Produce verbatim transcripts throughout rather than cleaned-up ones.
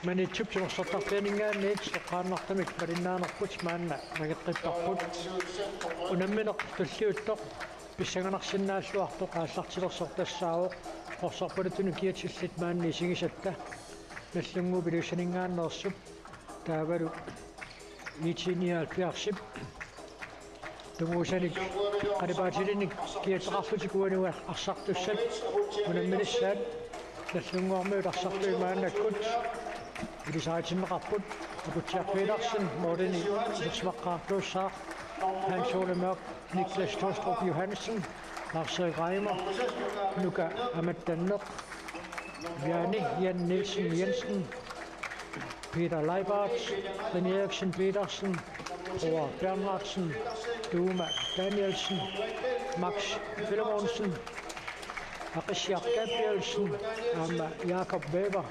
Maniitsup timersortarfianinngaanniit toqqaannartumik malinnaanerput maanna nangeqqipparput. Unammineq tulliuttoq pissanganarsinnaalluartoq aallartilersoq tassaavoq Qorsorpaluttunu kiatillit maanna isigisatta Nagdlunguup Ilulissaninngaanneersup taavalu IT nioghalvfjerdsip tunguusanik qalipaatilinnik kiateqarlutik uani arsartussat unamminissaat Nagdlunguarmiut arsartui maannakkut ilisaritinneqarput. Aputsiaq Petersen målini isersimaqqaartuussaaq, Hans Ole Mørch, Niklas Tostrup Johansen, Lars Erik Reimer, Nuka Amattanneq, Bjarne Jan Nielsen Jensen, Peter Leibart, René Eriksen Petersen, Bror Bernhardsen, Duma Danielsen, Max Filemonsen, Aqissiaq Gabrielsen aamma Jakob Weber.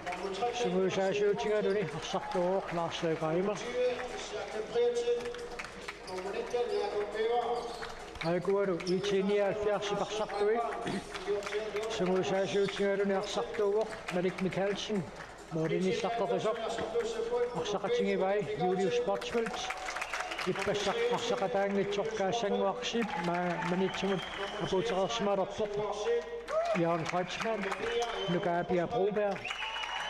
Sungiusaasiutigaluni arsartuuvoq Lars Erik Reimer. Aikualu IT nioghalvfjerdsip arsartui. Sungiusaasiutigaluni arsartuuvoq Malik Mikaelsen. Målini saqqeqisoq arsaqatigivai Julius Sportsfeldt. Ippassaq arsaqataanngitsoq Kaassannguaq Zeeb ma-, Maniitsumut apuutereersimalerpoq. Jørgen Kreutzmann, Nuka Apia Broberg,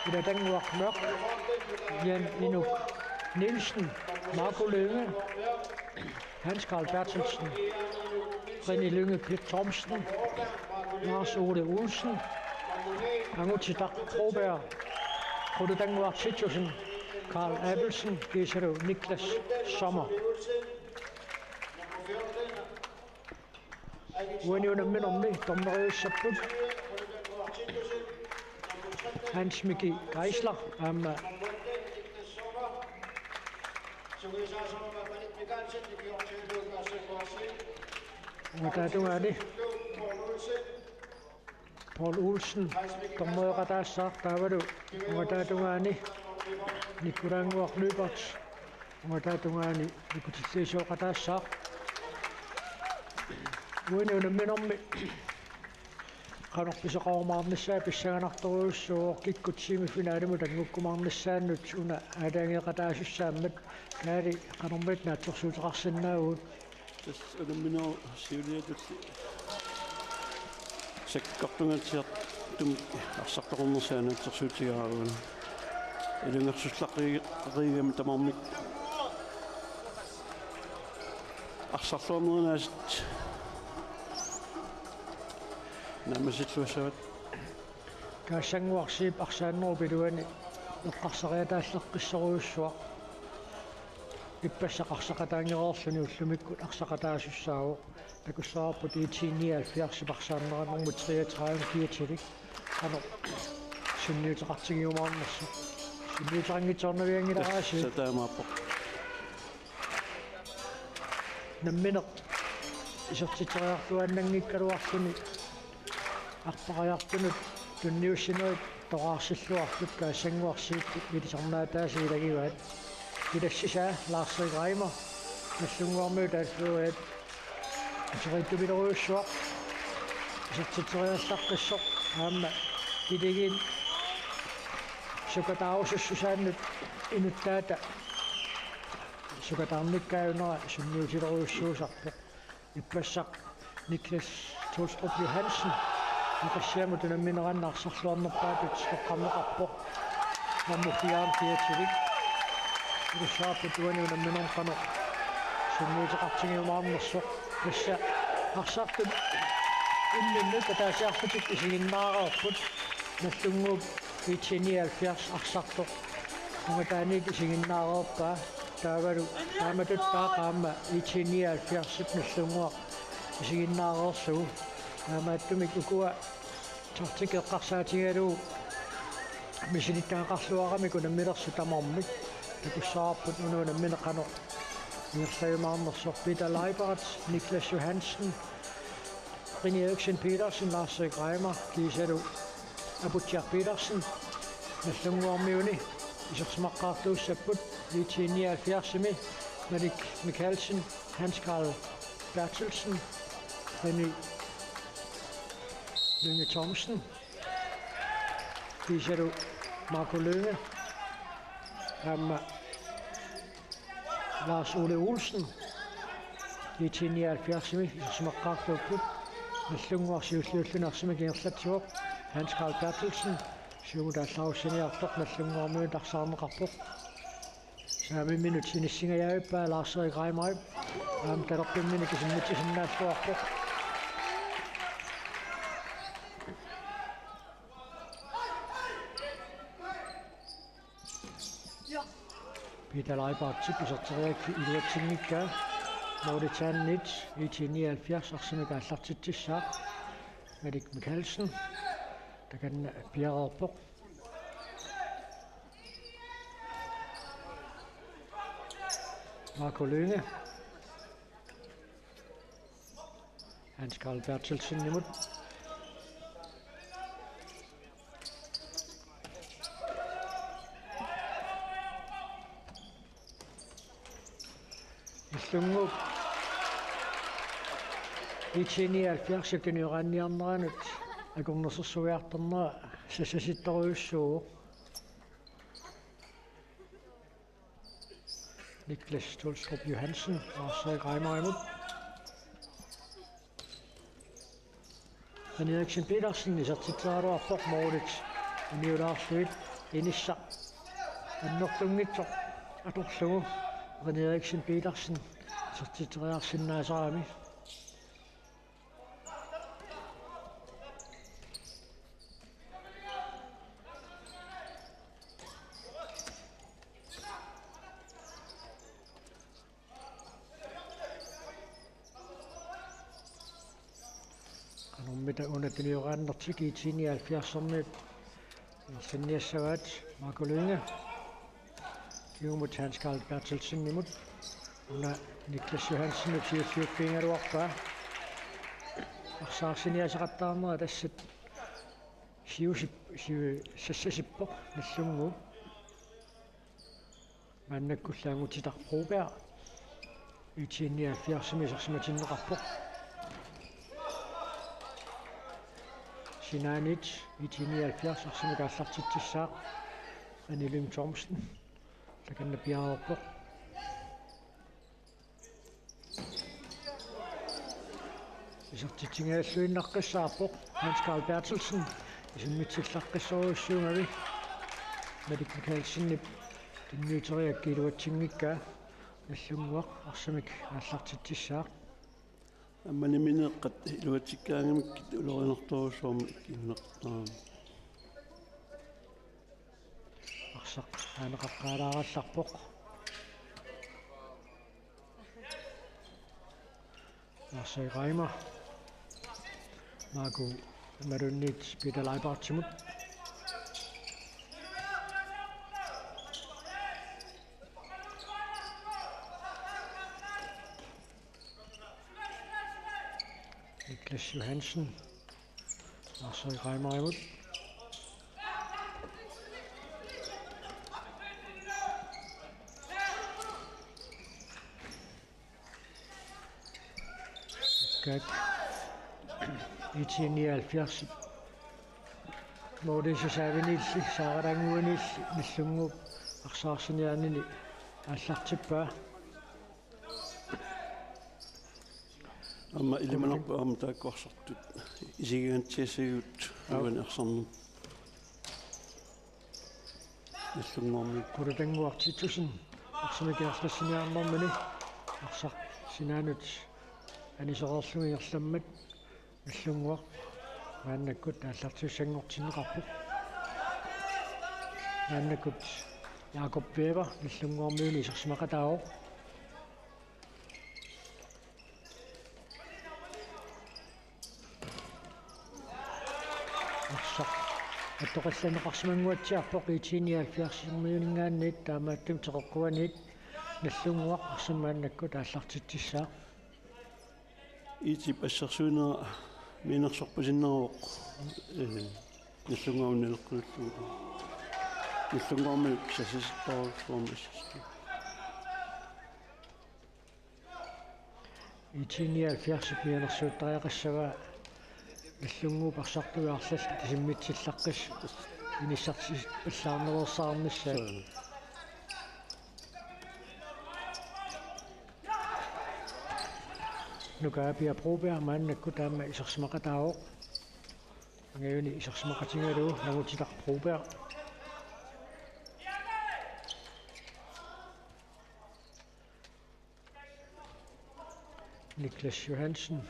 Ila Tannguaq Mørch, Jan Inuk Nielsen, Marco Lynge, Hans Karl Berthelsen, René Lynge Pitt Thomsen, Lars Ole Olsen, Anguti Dach Broberg, Rudi Tannguaq Titussen, Karl Abelsen, kiisalu Niklas Sommer. Uani unamminermi dommeriussapput Hans Miki Geisler aamma ungataatungaani Paul Olsen dommerioqataassaaq taavalu ungataatungaani Nikulaannguaq Lyberth ungataatungaani nikutilliisoqataassaaq. Uani unamminermi qanoq pisoqarumaarnissaa pissanganartorujussuuvoq, kikkut semifinalimut anngukkumaarnissaannut una aalajangeeqataasussaammat. Kaali, qanormita naatsorsuuteqarsinnaavugut? Tassa unamminerup siuliatulli sakkortungaatsiartumik arsartoqarnersaat naatsorsuutigaarput. Ilungersullaqqigami tamarmik arsarluarnerit aasiit naammassilluassavat. Kaassannguaq Zeeb arsaannerup iluani eqqarsariataalleqqissorujussuaq. Ippassaq arsaqataanngereerluni ullumikkut arsaqataasussaavoq. Takussavarput IT nioghalvfjerdsip arsaanneranngormat treogtredive kiatilik qanoq sunniuteqartigiumaarnersoq. Sunniuteqanngitsoornavianngilaraasiit. Tassa taamaappoq. Nammineq isertitseriarluaannanngikkaluarluni arpariartunut tunniussinerit toqqaarsilluartut Kaassannguaq Zeebip ilisarnaataasa ilagivaat. Ilassisaa Lars Erik Reimer, Nagdlunguarmiut aatsaat, uteriittupilerujussuaq, isertitseriallaqqissoq aamma iligiit sukataarusussusaannut inuttaata sukataarnikkaajunera sunniutilerujussuusarpoq. Ippassaq Niklas Tostrup Johansen Aqissiamut unammineranni arsarluarnerpaatut toqqarneqarpoq. Nummer fire kiatilik. Takussavarput uani unamminermi qanoq sunniuteqartigiumaarnersoq. Tassa arsartut imminnut ataasiarlutik isiginnaareerput. Nagdlunguup IT nioghalvfjerds arsartoq ungataaniit isiginnaareerpaa. Taavalu taamatut taava aamma IT nioghalvfjerdsip Nagdlunguaq isiginnaareersuuvoq. Taamaattumik ukua taktik eqqarsaatigalugu misilittagaqarluaramik unamminersut tamarmik. Takussavarput una unammineq qanoq ingerlajumaarnersoq. Peter Leibart, Niklas Johansen, René Eriksen Petersen, Lars Erik Reimer kiisalu Aputsiaq Petersen Nagdlunguarmiuni isersimaqqaartuussapput. IT nioghalvfjerdsimi Malik Mikaelsen, Hans Karl Berthelsen, René Lynge Thomsen kiisalu Marco Lynge. Aamma Lars Ole Olsen, IT nioghalvfjerdsimi isersimaqqaartuupput. Nagdlunguaq siulliulluni arsamik ingerlatsivoq. Hans Karl Berthelsen siumut aallarussiniartoq Nagdlunguarmiunit arsaarneqarpoq. Saamimminut inissingajavippaa Lars Erik Reimerip. Aamma talerpimminik isimmitsisinnaalluarpoq. Peter Leibartip iserteriaraa iluatsinngikkaa. Målitsinniit IT nioghalvfjerds arsamik aallartitsissaaq. Malik Mikkelsen. Takanna piareerpoq. Marco Lynge. Hans Karl Berthelsenimut. Nagdlunguup IT nioghalvfjerdsip tunioraanniarneranut akornusersuiartornera sassasittorujussuuvoq. Niklas Tolstrup Johansen, Lars Erik Reimerimut. René Eriksen Petersen isertitseraluarpoq, målit uniulaarlugit inissaq annertunngitsoq atorlugu. René Eriksen Petersen isertitseriarsinnaasarami. Qanormita una tunioraannertik IT nioghalvfjerdsimiut ingerlanniassagaat. Marco Lynge. Kingumut Hans Karl Berthelsenimut. Una Niklas Johansenip siulliuffigigaluarpaa. Arsaarsiniassaqattaarnera tassa siusip-, siu-, sassasippoq Nagdlunguup. Maannakkullu Angutitaq Broberg IT nioghalvfjerdsimi isersimatinneqarpoq. Sinaaniit IT nioghalvfjerds arsamik aallartitsissaaq. Anne Lyng Thomsen. Takanna piareerpoq. Isertitsinngilluinnaqqissaarpoq. Hans Karl Berthelsen isimmitsillaqqissorujussuugami. Malik Mikkelsenip tunniuteriaraa iluatsinngikkaa. Nagdlunguaq arsamik aallartitsissaaq. Aamma nammineeqqat iluatsikkaangamikkit ulorianartorujussuarmik kinguneqartarami. Arsaq aaneqaqqaalaarallarpoq. Lars Reimer. Marco Malunniit Peter Leibartimut. Niklas Johansen. Lars Reimerimut. Kat. IT nioghalvfjerds. Målip sisaavinilli, saaralaannguanilli, Nagdlunguup arsaarsiniaanini aallartippaa. Aamma ilimanarpoq aamma taakku arsartut isigigatsiassagivut. Aap. Uani arsarnermi. Nagdlunguarmiut. Qulutannguaq Titussen arsamik ingerlassiniarnermini arsaq sinaanut anisereerlugu ingerlammat Nagdlunguaq maannakkut aallartissanngortinneqarpoq. Maannakkut Jakob Weber Nagdlunguarmiuni isersimaqataavoq. Arsaq attoqqinneqarsimannguatsiarpoq IT nioghalvfjerdsimiuninngaanniit, taamaattumik teqeqquaniit Nagdlunguaq arsamik maannakkut aallartitsissaaq. IT-p assersuinera mianersorpasinnaavoq, ee, Nagdlunguarmiut naleqqunullugu. Nagdlunguarmiut sassasittorujussuarmik assersuut. IT nioghalvfjerdsip mianersuuttariaqassagaa Nagdlunguup arsartugarlallit isimmitsillaqqissut inissartisippallaarnersaarnissaat. Suu. Nuka Pia Broberg maannakkut taama isersimaqataavoq. Angajuni isersimaqatigalugu Nangutitaq Broberg. Niklas Johansen.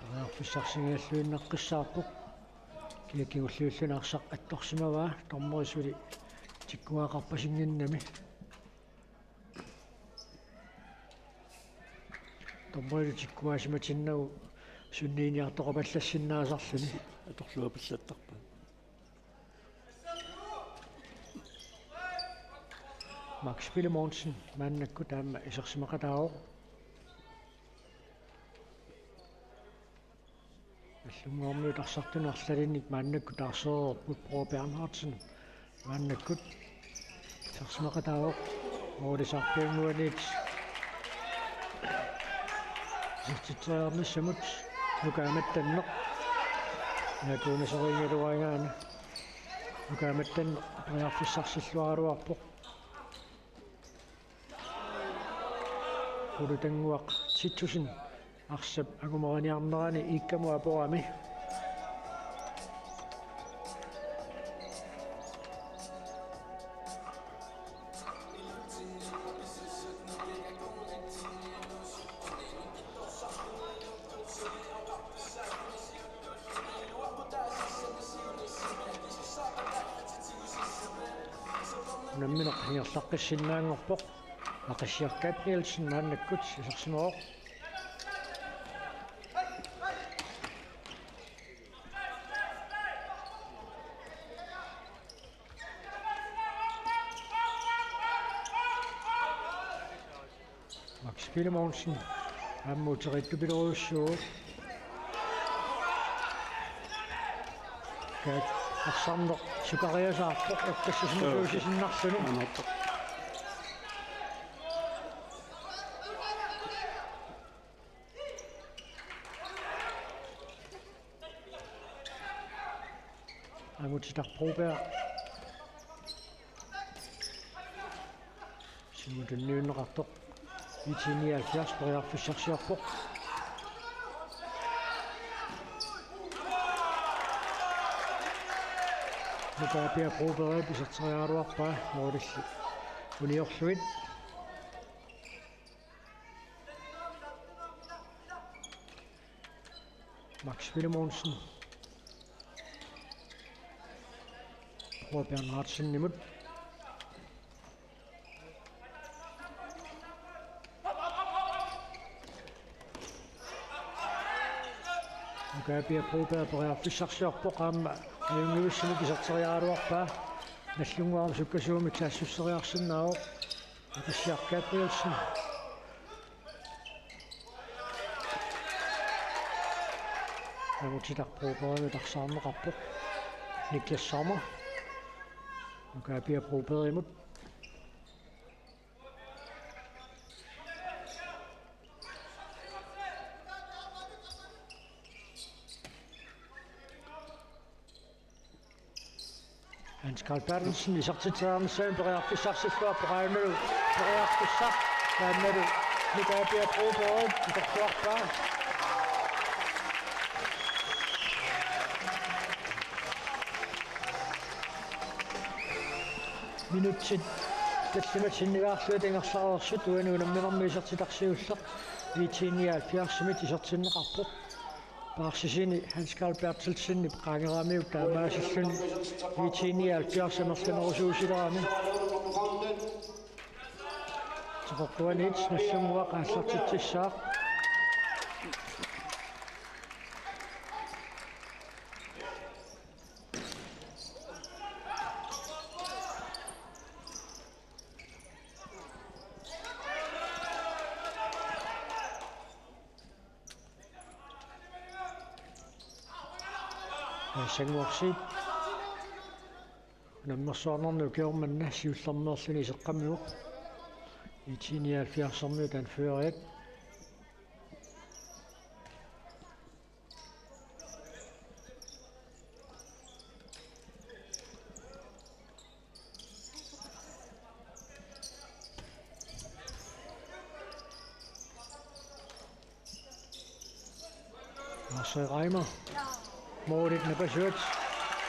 Periarfissarsigalluinnaqqissaarpoq. Kia kingulliulluni arsaq attorsimavaa, dommeri suli tikkuaqarpasinngimmat. Dommerilu tikkuaasimatinnagu sunniiniartoqapallassinnaasarluni. Atorluapallattarpaa. Max Filemonsen maannakkut taama isersimaqataavoq. Nallunnguarmiut arsartunut arlalinnik maannakkut taarsereerput. Paul Bernhardsen maannakkut isersimaqataavoq. Moorisa Arpiannguaniit isertitseriarnissamut Nuka Mattanneq. Nakuunasorigaluaraangaana Nuka Mattanneq periarfissarsilluaraluarpoq. Qulutannguaq Titussen arsap angumeriniarnerani iikkamut aporami. Unammineq ingerlaqqissinnaanngorpoq. Aqissiaq Gabrielsen maannakkut isersimavoq. Max Filemonsen aamma uteriittupiloorujussuuvoq. Kaat arsarneq sukariasaarpoq eqqissisimassuusinnarluni. Anartoq. Nangutitaq Broberg. Siumut tunniunneqartoq. IT nioghalvfjerds periarfissarsiorpoq. Nuka Pia Broberg iserteriaraluarpaa målillu uniorlugit. Max Filemonsen. Paul Bernhardsenimut. Nuka Pia Broberg periarfissarsiorpoq aamma ajunngivissunik iserteriaraluarpaa. Nallunnguaq sukkasuumik saassusseriarsinnaavoq. Aqissiaq Gabrielsen. Nangutitaq Brobergimut arsaarneqarpoq. Niklas Sommer. Nuka Pia Brobergimut. Hans Carl Berthelsen isertitseriarnissamut periarfissarsilluarpoq, aammalu periarfissaq, aammalu Nuka Pia Broberg isertuarpaa. Minutsit tallimat sinnigaarlugit ingerlareersut uani unamminermi isertitaq siulleq IT nioghalvfjerds-imit isertinneqarpoq. Paarsisini Hans Carl Berthelsenip qaangeraamiuk taamaasilluni IT nioghalvfjerds amerlanerusuusilerami. Toqortuaniit Nallunnguaq aallartitsissaaq. Sangorsi. Unammersuarnerni ukioq manna siullermeerluni iseqqammivoq. IT nioghalvfjerds-ermiut anførerit. Seireimer. Målit napasut.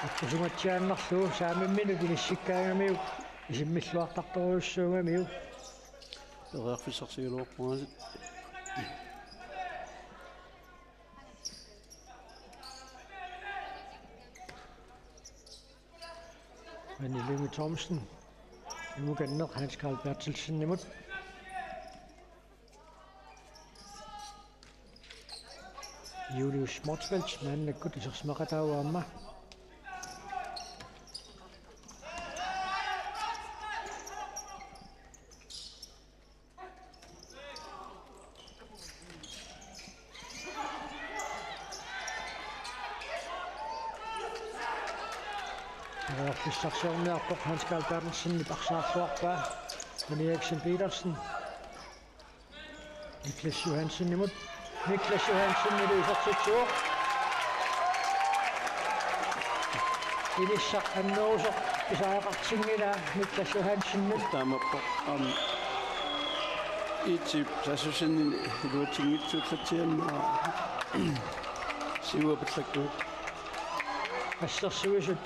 Akkusumatsiaannarlugu saamimminut inissikkaangamiuk isimmilluartartorujussuugamiuk. Periarfissarsigaluarpara. Anni Lynge Thomsen. Imukanneq Hans Karl Berthelsenimut. Julius Motzfeldt, maannakkut isersimaqataavoq aamma. Periarfissarsiorniarpoq Hans Karl Berthelsenip arsaarluarpaa. René Eriksen Petersen. Niklas Johansenimut. Niklas Johansen isertitsivoq. Inissaq annerusoq pisariaqartinngilaa Niklas Johansenip. Taamaappoq aamma I T saassussinermi iluatsinngitsoorlutik aamma siuapallakkut. Assersuisut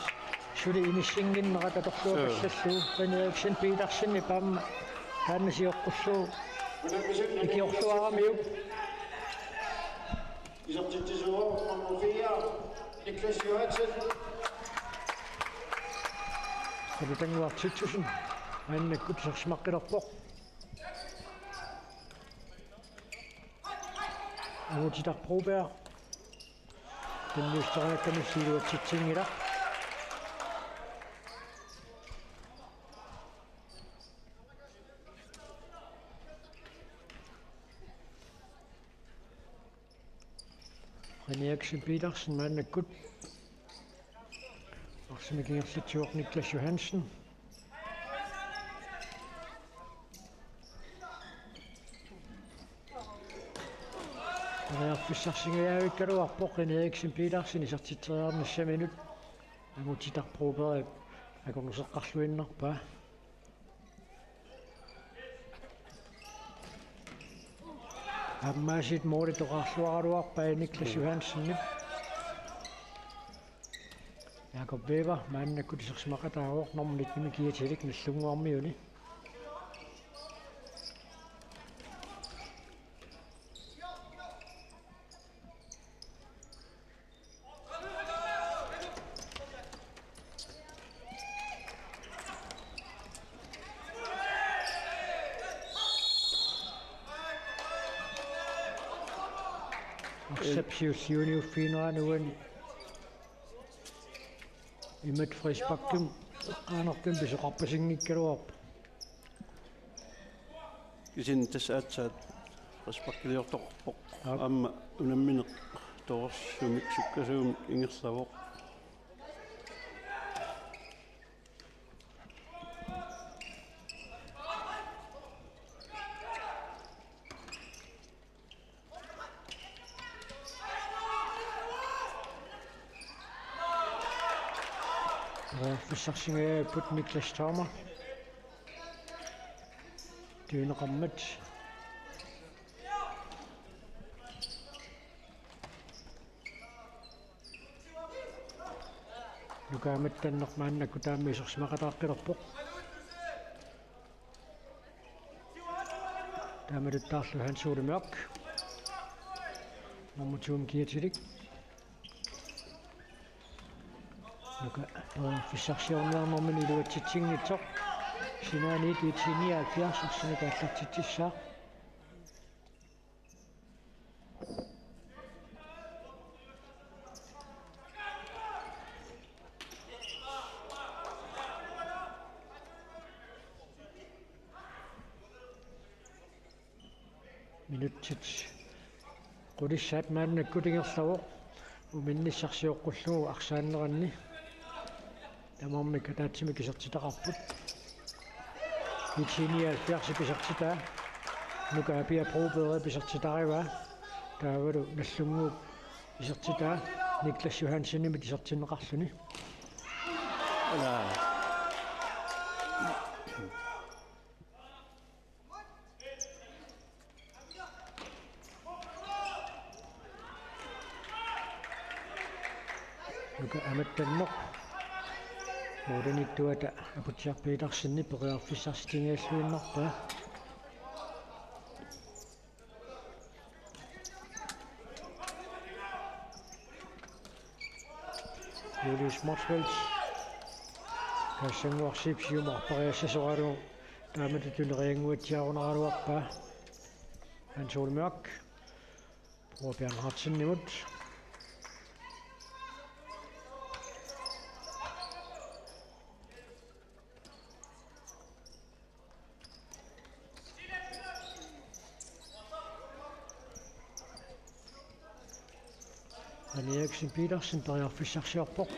suli inissinnginnerat atorluapallallugu. René Eriksen Petersenip aamma taanna sioqqullugu ikiorluaramiuk. Isertitsisuuvoq nummer fire, Niklas Johansen. Kapitannguaq Titussen maannakkut isersimaqqilerpoq. Angutitaq Broberg. Tunniusseriakkami iluatsitsinngilaq. René Eriksen Petersen maannakkut. Arsamik ingerlatsivoq Niklas Johansen. Periarfissarsingajavikkaluarpoq René Eriksen Petersen isertitseriarnissaminut. Angutitaq Broberg akornuseqqarluinnarpaa. Aammaasiit måli toqqarluaraluarpaa Niklas Johansenip. Jakob Weber maannakkut isersimaqataavoq nummer nitten kiatilik Nagdlunguarmiuni. Arsap siulliuniuffiginerani uani imatut frisparkimik eqqaanerpimik pisoqarpasinngikkaluarpoq. Kisianni tassa aatsaat frisparkiliortoqarpoq. Aap. Aamma unammineq torersumik sukkasuumik ingerlavoq. Periarfissarsingajavipput Niklas Thomsen. Tunineqarmat. Nuka Amattanneq maannakkut taama isersimaqataaqqilerpoq. Taamatuttaarlu Hans Ole Mørch. Nummer to-mik kiatilik. Nuka, øh, periarfissarsiorniarnermini iluatsitsinngitsoq. Sinaaniit IT nioghalvfjerds arsamik aallartitsissaaq. Minutsit qulissaat maannakkut ingerlavoq. Uminnissaq sioqqullugu arsaanneranni. Tamarmik ataatsimik isertitaqarput. IT nioghalvfjerds isertitaa. Nuka Pia Broberg isertitarivaa. Taavalu Nagdlunguup isertitaa Niklas Johansenimit isertinneqarluni. Ala. Nuka amattanneq. Målimiittuata Aputsiaq Petersenip periarfissarsitigilluinnarpaa. Julius Motzfeldt. Kassannguarsiip siumut arpariassasoralugu taamatut tuneriannguatsiarunaraluarpaa. Hans Ole Mørch. Bror Bernhardsenimut. René Eriksen Petersen periarfissarsiorpoq.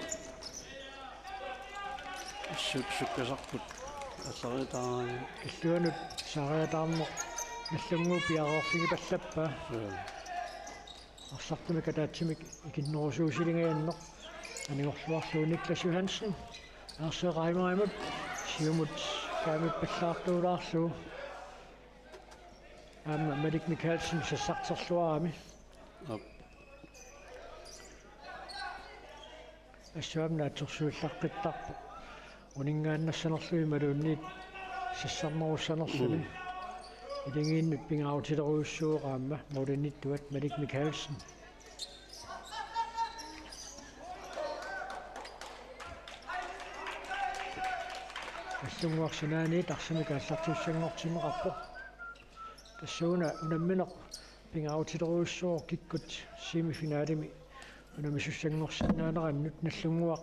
Suk-, sukkasarput aallariataarami. Killuanut saariataarneq Nagdlunguup piareerfigipallappaa. Joo. Arsartumik ataatsimik ikinnerusuusilingajanneq. Anigorluarlugu Niklas Johansen. Arsaq Reimerimut. Siumut kaamippallaartuulaarlugu. Aamma Malik Mikaelsen sassarterluarami. Aap. Assut aamma naatsorsuillaqqittarpoq. Uninngaannassanerluni imaluunniit sassarnerussanerluni. Mm. Iligiinnut pingaarutilerujussuuvoq aamma målimiittuat Malik Mikaelsen. Nagdlunguaq sinaaniit arsamik aallartissanngortinneqarpoq. Tassuuna unammineq pingaarutilerujussuuvoq kikkut semifinalimi unammisussanngorsinnaanerannut. Nagdlunguaq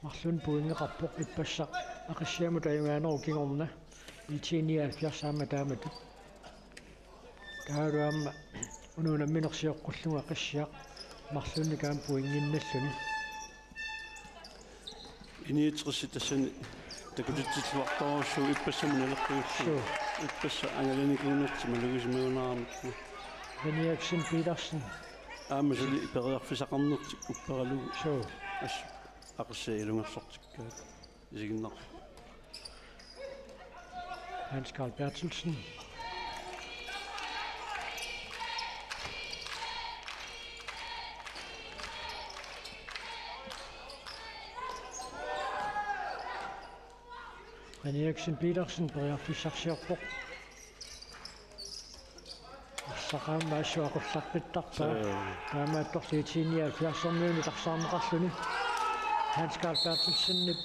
marlunnik pointeqarpoq, ippassaq Aqissiamut ajugaanerup kingorna. IT nioghalvfjerds aamma taamatut. Taavalu aamma una unammineq sioqqullugu Aqissiaq marlunnik aamma pointinnalluni. Init tressit tassani takutitsilluartorujussuuvoq ippassamut naleqqiullugu. Suu. Ippassaq angalanikuunertik malugisimagunaramikkit. René Eriksen Petersen. Aamma suli periarfissaqarnertik upperalugu. Suu. Assut Aqissiaq ilungersortikkaat. Isiginnaarpoq. Hans Karl Berthelsen. René Eriksen Petersen periarfissarsiorpoq. Arsaq aamma assut aqullaqqittarpaa. Suu. Taamaattorli IT nioghalvfjerdsimiunit arsaarneqarluni. Hans Karl Berthelsenip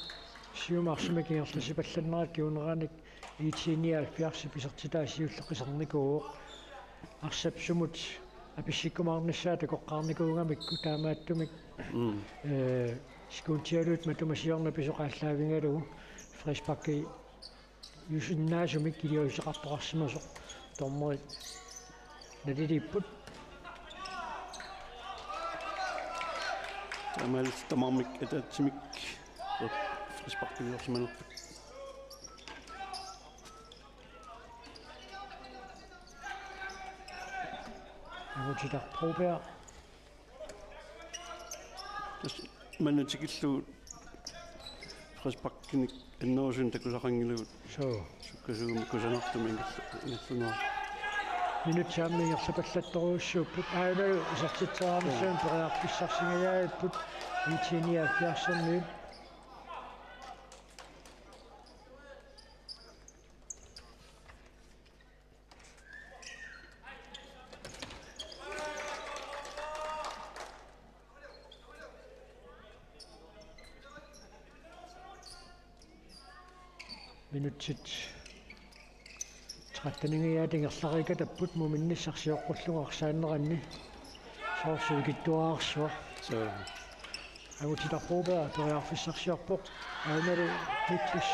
siumut arsamik ingerlasipallannerat kinguneranik IT nioghalvfjerdsip isertitaa siulleq iserneqarnikuuvoq. Arsap sumut apissikkumaarnissaa takoqqaarnikuugamikku taamaattumik. Mm. Ee, sekunttialuit matuma siorna pisoq aallaavigalugu frisparki jusinnaasumik iliuuseqartoqarsimasoq dommerit naliliipput. Taamaalillutik tamarmik ataatsimik frisparkiliorsimanerput. Angutitaq Broberg. Tassa maanna tikillugu frisparkinik annerusumik takusaqanngilagut. Suu. Sukkasuumik kusanartumik ingerl-, ingerlanerat. Minutsit aamma ingerlapallattorujussuupput. Aajuna isertitseriarnissamut periarfissarsingajapput IT nioghalvfjerdsimiut. Minutsit tretteninngajaat ingerlariikatappaat, muuminnissaq sioqqullugu arsaanneranni. Soorlu ikittuararsuaq. Suu. Angutitaq Broberg periarfissarsiorpoq. Aammalu Niklas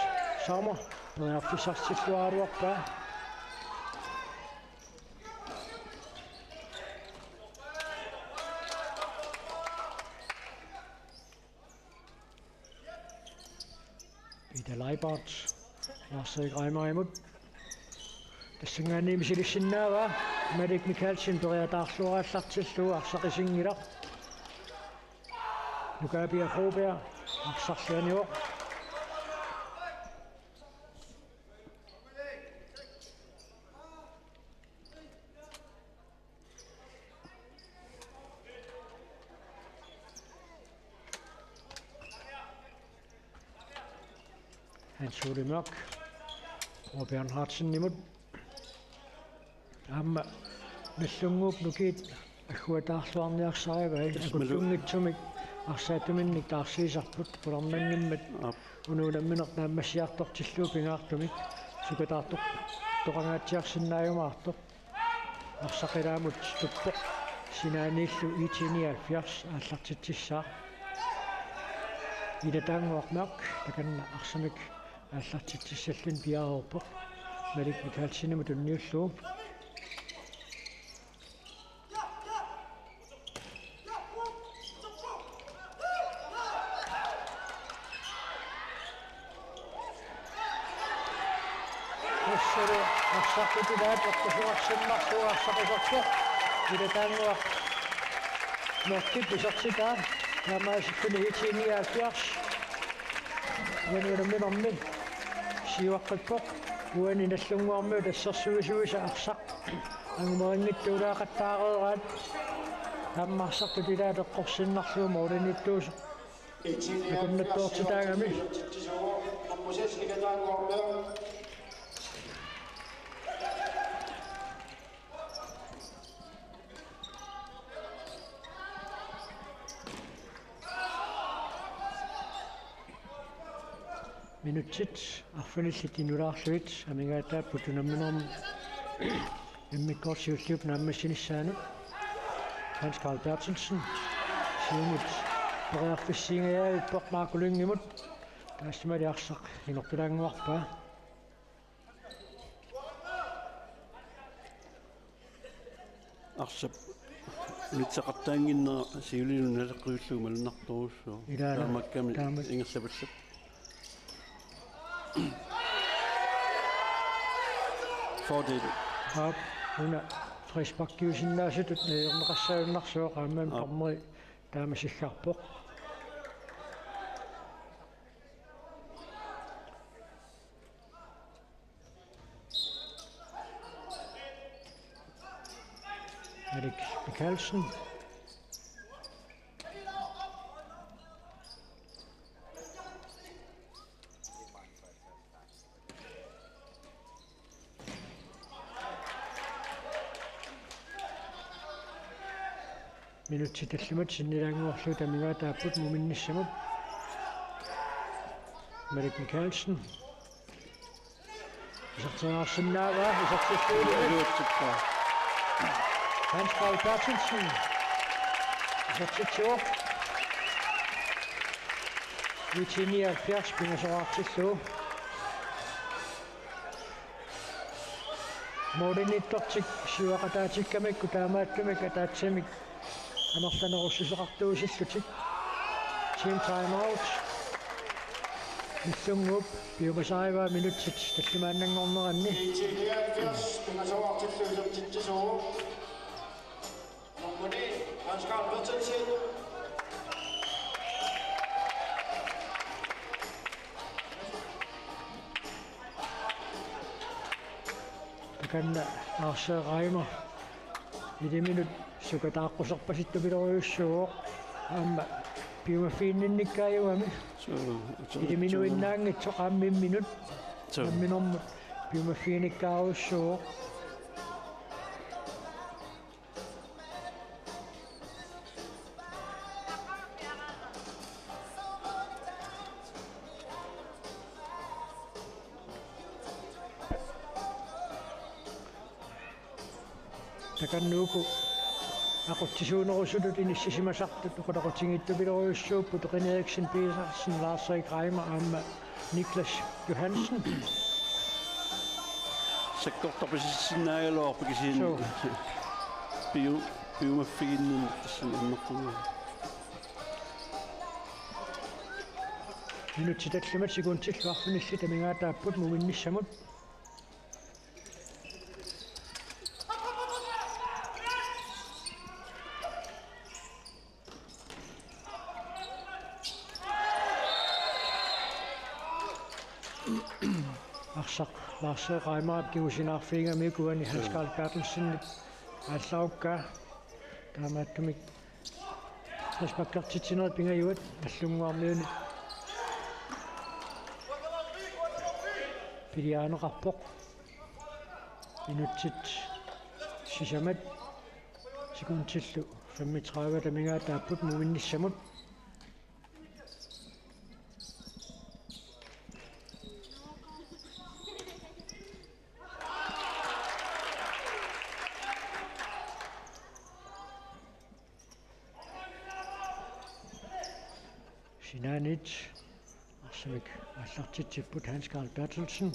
Sommer periarfissarsilluaraluarpaa. Peter Leibert, Lars-Erik Reimerimut. Tassanngaanniit misilissinnaavaa, Malik Mikaelsen periataarluaraallartillugu arsaq isinngilaq. Nukaapia Broberg, arsarluanivoq. Suulimaaq Bjørn Hansenimut. Aamma Nagdlunguup nukiit agguataarluarniarsarivai. Tassa malu- akullunngitsumik arsaattuminnik taarsiisarput qularnanngimmat. Aap. Unammineq naammassiartortillugu pingaartumik sukataartoq toqangaatsiarsinnaajumaartoq. Arsaq ilaamut tuppoq sinaaniillu IT nioghalvfjerds aallartitsissaaq. Ida Tannguaq Mørch takanna arsamik aallartitsissalluni piareerpoq Malik Mikaelsenimut tunniullugu. Tassali arsartut ilaat eqqussuarsinnarlugu arsaq iserpoq. Ida Tannguaq Mørchip isertitaa. Taamaasilluni IT nioghalvfjerds. Uani unamminermi siuaqqippoq. Uani Nagdlunguarmiut assersuisuisa arsaq angumerinngitsoq ulaaqattaareeraat. Aamma arsartut ilaat eqqorsinnarlugu målimiittuusoq akunnattoortitaagami. Minutsit arfinillit inulaarlugit amigaataapput unamminermi immikkoortoq siulliup naammassinissaanut. Hans Carl Berthelsen siumut periarfissiingajaavippoq Marco Lyngimut. Taassimali arsaq inortulaannguarpaa. Arsap unitseqartaannginnera siuliani naleqqiullugu malunnartorujussuuvoq. Ilaana. Taamaakkami taama- ingerlapallappoq. Fordel. Aap, una frisparkiusinnaasutut najorneqassagunarsuaq aamma. Aap. Dommeri taama siggarpoq. Erik Mikaelsen. Minutsit tallimat sinnilaannguarlugit amigaataapput Muminnissamut. Malik Mikaelsen. Iserteriarsinnaavaa, isertillugu. Iluatsippa. Hans Carl Berthelsen. Isertitsivoq. IT nioghalvfjerds pingasoraartillugu. Målimiittortik siuaqataatikkamikkit taamaattumik ataatsimik amerlanerussuseqartuusillutik. Team timeout. Nagdlunguup piumasarivaa minutsit tallimaannanngorneranni. Takanna Lars Reimer iliminut sukataaqquserpasittupilorujussuuvoq. Aamma piumaffiginninnikkaajuami. Suu, suu, iliminuinnaanngitsoq aamma imminut. Suu. Namminermut piumaffiginikkaarujussuuvoq. Takanna uku aqutsisuunerusutut inissisimasartut oqaloqatigiittupilorujussuupput, René Eriksen Petersen, Lars Erik Reimer aamma Niklas Johansen. Sakkortupasissinnaagaluarpoq kisianni. Suu. Piu-, piumaffiginninneq tassani annerpunga. Minutsit tallimat sekundillu arfinillit amigaataapput Muminnissamut. Arsaq Lars Reimerip kingusinaarfigigamiuk uani Hans Carl Berthelsenip aallarukkaa. Taamaattumik frisparkertitsinerit pingajuat Nagdlunguarmiunit. piliarineqarpoq. Minutsit sisamat sekundillu femogtredive amigaataapput muminnissamut. Sinaaniit arsamik aallartitsipput Hans Karl Berthelsen.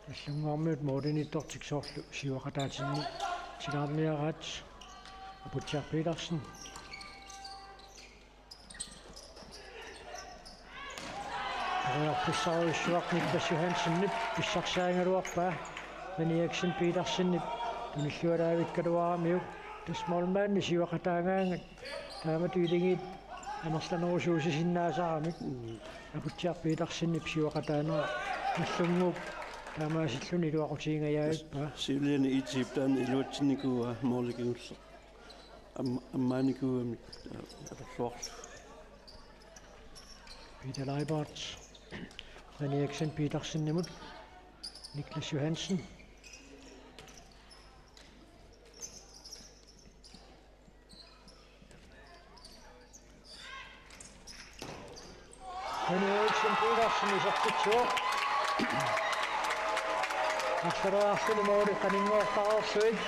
Nallunnguarmiut målimiittortik soorlu siuaqataatinni tilaarniaraat Aputsiaq Petersen. Periarfissarujussuaq Niklas Johansenip pissarsiarigaluarpaa. René Eriksen Petersenip tunillualaavikkaluaramiuk tassa målmandip siuaqataagaangat taamatut iligiit amerlanerusuusisinnaasaaramik. Aputsiaq Petersenip siuaqataanera Nallunnguup taamaasilluni iluaqutigingajavippaa. Siuliani Itip taanna iluatsinnikuuaa måli kingulleq. Am-, ammaanikuugamik, aa, atorluarlugu. Peter Leibert. René Eriksen Petersenimut. Niklas Johansen. René Eriksen Petersen isertitsivoq. Arsaleriarluni måli qaninnguartareerluni.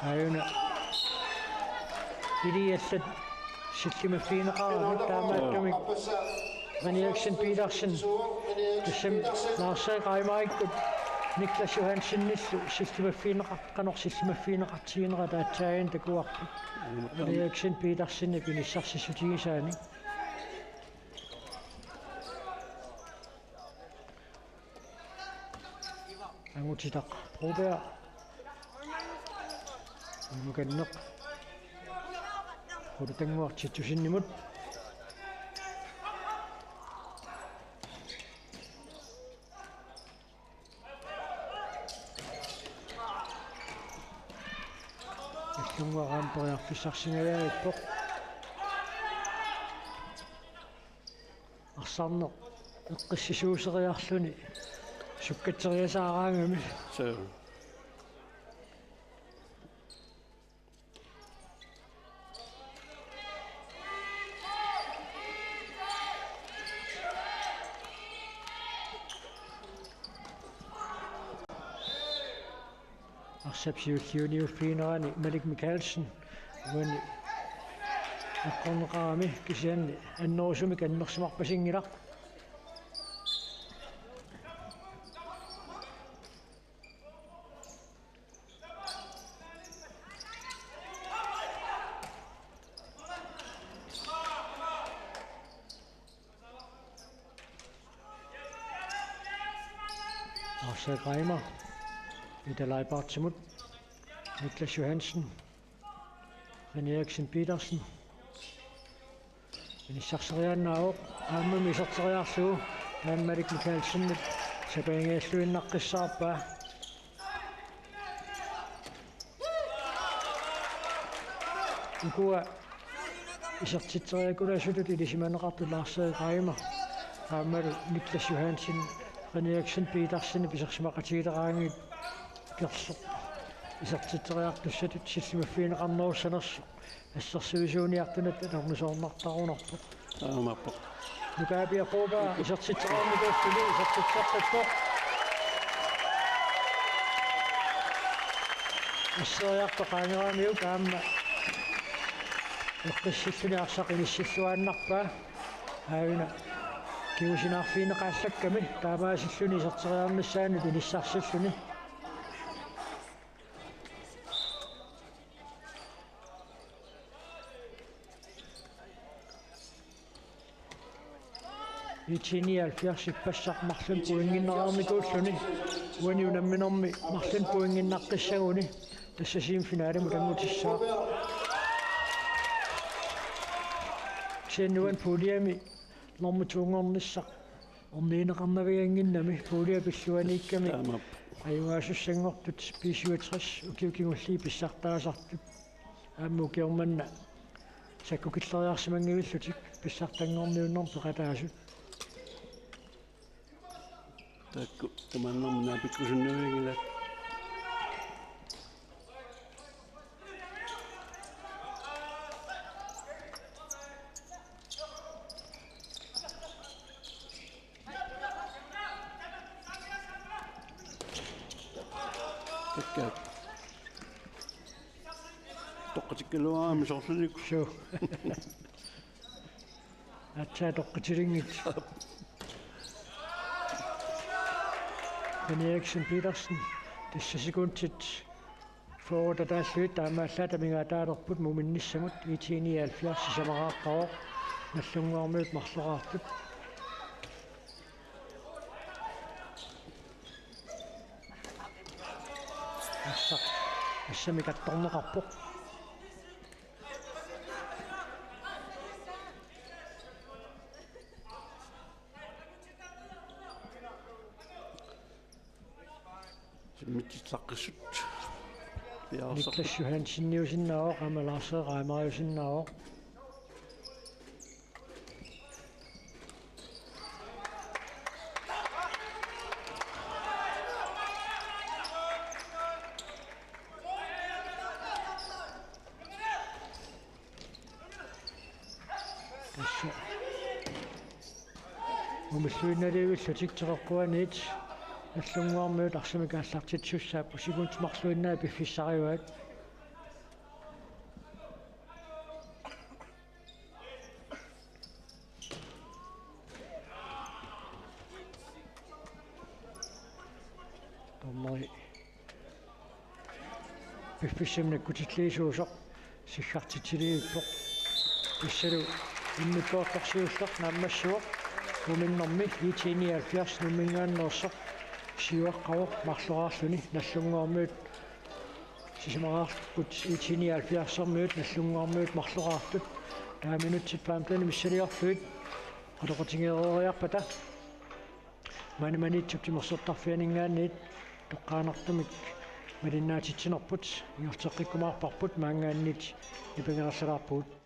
Aajuna iliallat sillimaffigineqarami taamaattumik René Eriksen Petersen tassami Lars Erik Reimerikkut Niklas Johansenillu sillimaffigineqar-, qanoq sillimaffigineqartiginerata aatsaat takuarput. René Eriksen Petersenip inissarsissutigisaanik. Angutitaq Broberg. Imukanneq. Qulutannguaq Titussenimut. Nallunnguaq aamma periarfissarsingajaarpoq. Arsarneq eqqissisuuseriarluni sukkatseriasaaraangami. Suu. Arsap siulliuniuffiginerani Malik Mikaelsen uani eqqorneqarami kisianni annerusumik annersimarpasinngilaq. Lars Erik Reimer. Peter Leibartsimut. Niklas Johansen. René Eriksen Petersen. Inissarseriaannaavoq. Aammami iserteriarlugu. Taanna Malik Mikaelsenip sapaatip akunneri innaqqissaarpaa. Ukua isertitseriakulaasutut ilisimaneqartut Lars Erik Reimer aammalu Niklas Johansen, René Eriksen Petersenip isersimaqatigileraangaat kerleq isertitseriartussatut sillimaffigineqarnerussanersoq assersuisuuniartunatta atornisoornartarunarpoq. Aamappoq. Nukaapia Broberg isertitseriarnikuulluni isertitseqqippoq. Asseriartoq qaangeramiuk aamma eqqissilluni arsaq inissilluaannarpaa. Aajuna kingusinaarfigineqaallakkami taamaasilluni iserteriarnissaanut inissarsilluni. IT nioghalvfjerds ippassaq marlunnik pointinnarnikuulluni. Uani unamminermi marlunnik pointinnaqqissaguni. Tassa semifinalimut angutissaaq. Siannuan puuliami normu tuunngornissaq ornigineqarnaviannginnami puulia pilluaniikkami. Taamaappoq. Ajugaasussangortut B syvogtres ukiut kingulliit pissartaasartut. Aamma ukioq manna sakkukilleriarsimanngivillutik pissartanngorniunnermut peqataasut. Taakku tamaannarmut naapikkusunnavianngilaat. Takkaat. Toqqatikkaluarami soorlunik. Suu. Aatsaat toqqatilinngit. Jan Eriksen Petersen. Tassa sekundit fyrre tataallugit taamaallaat amigaataalerput muminnissamut. IT nioghalvfjerds sisamaqarpoq. Nagdlunguarmiut marloraartut. Assaq. Assamik attorneqarpoq. Simmitsitsaqqissut. Piareersarput. Niklas Johanseniusinnaavoq, aamma Lars Reimarusinnaavoq. Tassa. Mumilluinnalivillutik teqeqquaniit Nagdlunguarmiut arsamik aallartitsissaapput, sekundit marluinnaat piffissarivaat. Dommeri piffissami nakkutilliisuusoq siggartitsiliivippoq. Tassalu immikkoortorsiulleq naammassivoq. Muminnermi IT nioghalvfjerds Nuumminngaanneersoq siuaqqavoq marloraarluni. Nagdlunguarmiut sisamaqarput IT nioghalvfjerdsermiut Nagdlunguarmiut marloraartut. Taava minutsit femten missiliorlugit atoqutigeeriarpata. Maani Maniitsup timersortarfianinngaanniit toqqaannartumik malinnaatitsinerput ingerlateqqikkumaarparput, maanngaanniit nipangerlaarpugut.